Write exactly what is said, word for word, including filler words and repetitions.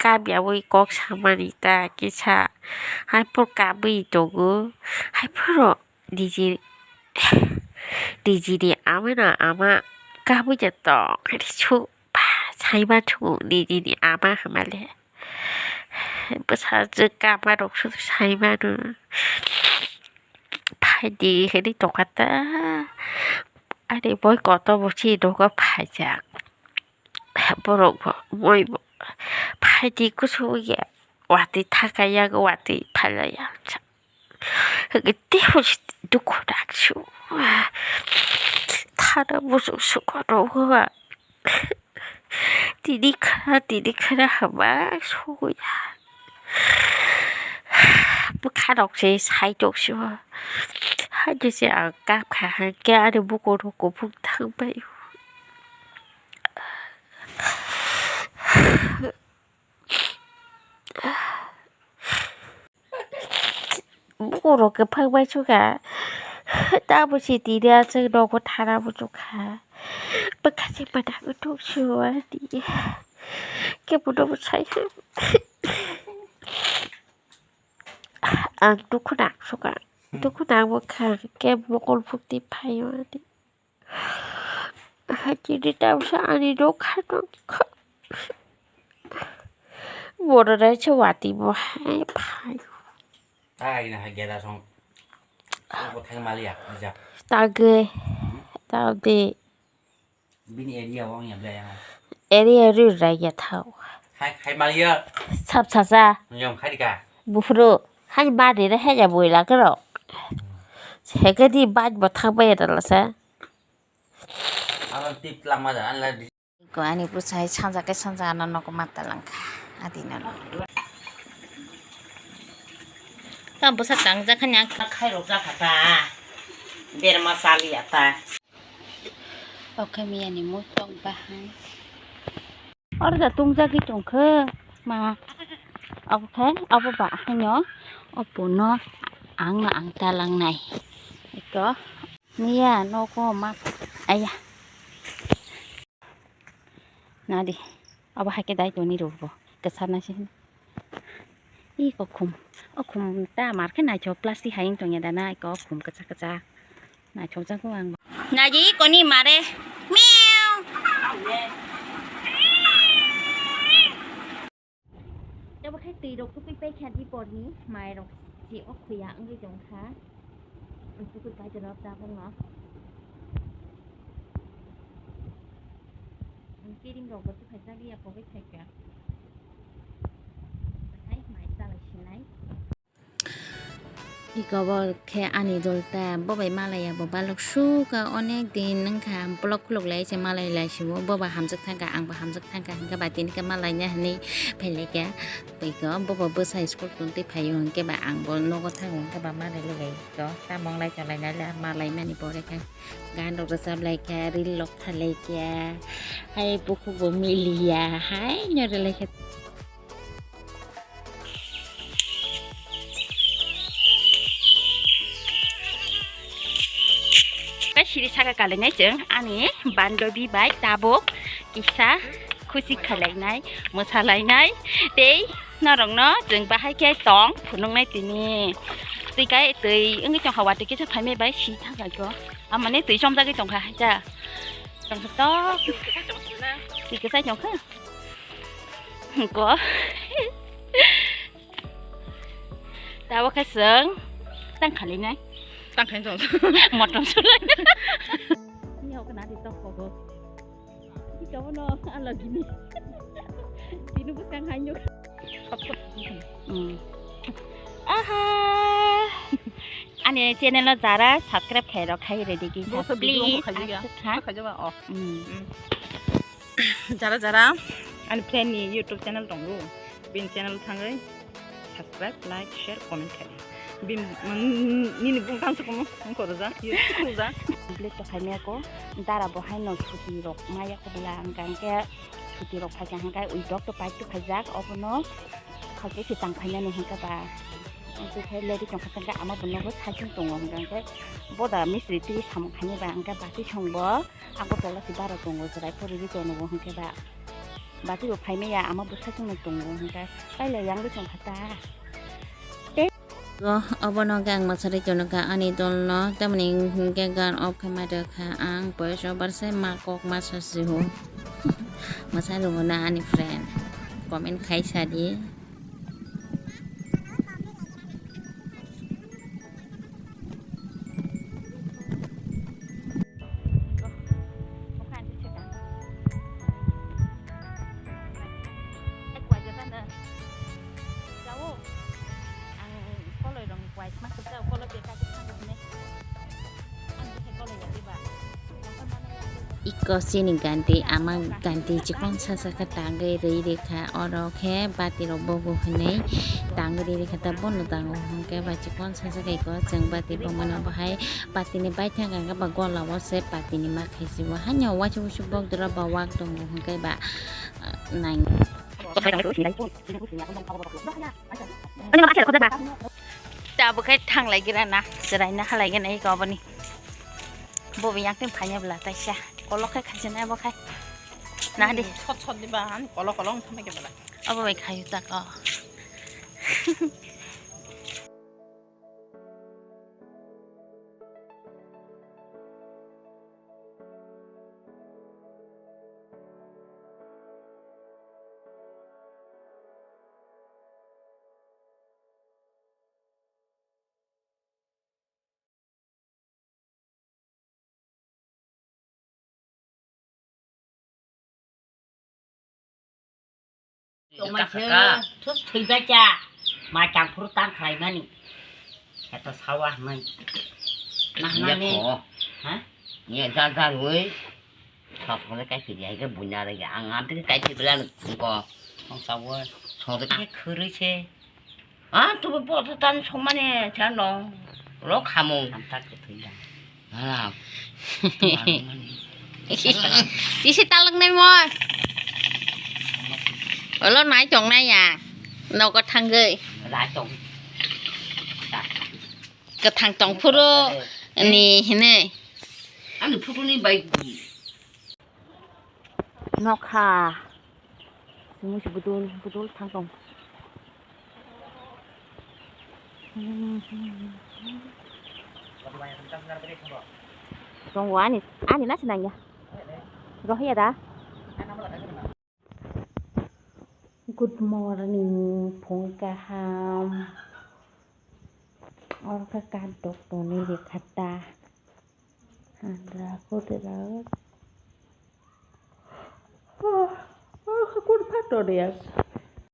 kap yaui kok samani ta kisa. Hai phuru kabui tongo. Hai phuru niji, nijini ama no ama kabui ya tong. Hai su ba sai ma thu nijini ama hamale. Bwsajwk kama rok su sai mano. Phaidi hinwi tongkha ta. Ani boi kotor bo chini nogo phaijak. Borok bo moi bo phaidi kusu ya. Watwi thaka yago watwi phailaiya. Hwnkhe teibo dukhu nangsu. Thana muchung sukha rwgo ba. Tini khna, tini khna hwnba sogwi. Bwkha rok se sai tongsi o. Haino se ang kap kha hwnkhe ani bukur rok kuphuk thang bai o. Borok kwphang bai sukha. Tamo sitini aswk nogo thana muchungkha. Bwkha se mwnakgo tongsi o ani. Kebono bwsai. Ang dukhu nangsukha. Dukhu nangmukha. Kebo mokol phukti phaio ani. Hakhe tamsa ani nokha tongkha. Borok raisa watwi bo hai phai. Ai na hai geda song. Ko thang maliya, ja. Tagwi. Tabdi. Bini area wang ya bla ya. Area ru rai ya thau. Hai, hai maliya. Sap sasa. Nyom khai ka. Buphuru. Hai ba de hai ya boi la kero. Heke di baj bo thang bai ya dala sa. Alang tip lang ma da, an la di. Ko ani bwsai sanja khe sanja ano nogo mata langkha. Adi no. Ta bwsa tang jakha nya. Khai rok jakha ta. Berma sali ya ta. Oke miya ni mui tok bahai. Oro da tong jagwi tongkhe ma. Obo khe obo ba haino. Obo no ang no ang ta langnai. Ito. Miya nogo ma aya. Nadi. Abo haikhe dai toni rwbo. Kwchar nai se. I kokhum. O khum ta mar khe naithok plastic hai wng tongya da na iko khum kwchak kwchak. Naithok jago ang. Nadi koni mare. Miau. Abo khai twi rok tubui pai kha di porni mai rok si o khuya wngwi tong kha. Tubui pai tong rok tabuk no. Kirim rok bo tukhai jak ya pogwi thai kha. Sai mai chalai sinai. Iko bo khe ani dol ta, bo bai malaya bo balok suk ka, onek din wngkha block khuluk lai se malai lai si o, bo ba hamjak thang kha, ang bo hamjak thang kha, hwnkhe ba tini khe malaina hinwi phai lai kha. Iko bo bo bwsai school tong twi phai o, hwnkhe ba ang bo nogo thango, hwnkhe ba malai lai lai iko, tamo wng lai tong lai nai le malai mani pore khe gan rok rwchap lai kha, reel rok kha lai kha, hai bukhuk bo miliya, hai nw rw lai kha. Tei siri saka kalainai chwng ani bandobi bai tabuk kisa khusi khalainai, mwsalainai tei norokno chwng bahai khe tong phunuknai tini. Twi kai twi wngwi tongkha watwi kisa phaimai bai si thangkha kho. Amoni twi chomjagwi tongkha hacha. Tongkha tok. Twi kwchai tongkha. Ko. Tabo khe chwng tang khali nai. Tang khain chwng. Motom sulai. Ni hok na di tok kogo. Di kabo no ala gini. Bini bwskang hainyo. Hmm. Aha. Ani channel no jara subscribe khai rok khai ready ki. Bo so video mo please, khai ya. Aswk ha? Khai jaba, oh. Hmm. Hmm. Jara jara ani friend ni YouTube channel tongo, bini channel thangwi subscribe, like, share, comment khai. Bin, mm, nini bung tang sukumo, wngkha rwja, YouTube rwja. Complete to khaimya ko, dara bo haino suti rok maya ko bwla, hwnkha hwnkhe suti rok phaikha hwnkhe ui dok to paik to khaijak, obono khaikhe se tang phainani hwnkhe ba. Omo khe lady tongkha hwnkhe ama bo nogo saichung tongo hwnkha hwnkhe boda misri twi samung khaini ba hwnkhe bati songbo. Agartala se bara tongo, chwrai porwi tongo hwnkhe ba. Bati bo phai maya, ama bwsai chwngno tongo, hwnkhe pailai yang bwsong kha ta. Go, obono hwnkhe ang mwsari tongo kha ani dolno, tamoni hwnkhe gan off khe ma rwkha ang, boyes over se ma kok ma sasi ho. Mwsai rwngno na ani friend, comment khai sadi. Iko chini ganti, ama ganti chikon sasa khe tangwi rwi rikha, oro khe bati rok bogo hwnwi tangwi rwi rikha, ta bono tango hwnkhe ba chikon sasa khe iko chwng bati bongmano bahai patini baithang khe ba gola o se patini ma khaisi bo haino waisa waisa bok dura ba wak tongo hwnkhe ba, ah, nai. Tabuk khe thanglai gira na, chwraino halai gana iko boni. Bo bo yang tin phanya bla taisa. Kolok khai khajana bo khai. Na di. Sot sot di ba, ani kolok kolok thama ke bla. Abo bai khayu ta ko. Tongmai se, thus thwibai cha. Ma chang phuru tang khlai mani. Eto sawa hwnwi. Nah, nah, ni. Iya, kho. Ha? Iya, jar, jar, oi. Sok sok kai phiri, ai ke bunya lagi. Ang am ke kai phiri lan ko. Sok sawa. Sok ke khurui se. Ah, tu bo tu tan sok mane cha no. Ro khamu. Am tak ke thwi dan. Hala. Isi talak nai mo. Olo nai chong nai ya. Nogo thangwi. Lai chong. Kwthang tong phuru ni hini. Ani phuru ni bai. Nokha. Simi si budul, budul thang tong. Tongo ani, ani na sinang ya. Rohiya da. Good morning, phung kaham. Orka kadok toni lekhata. Andra kudra. Ah, ah, kur phato de.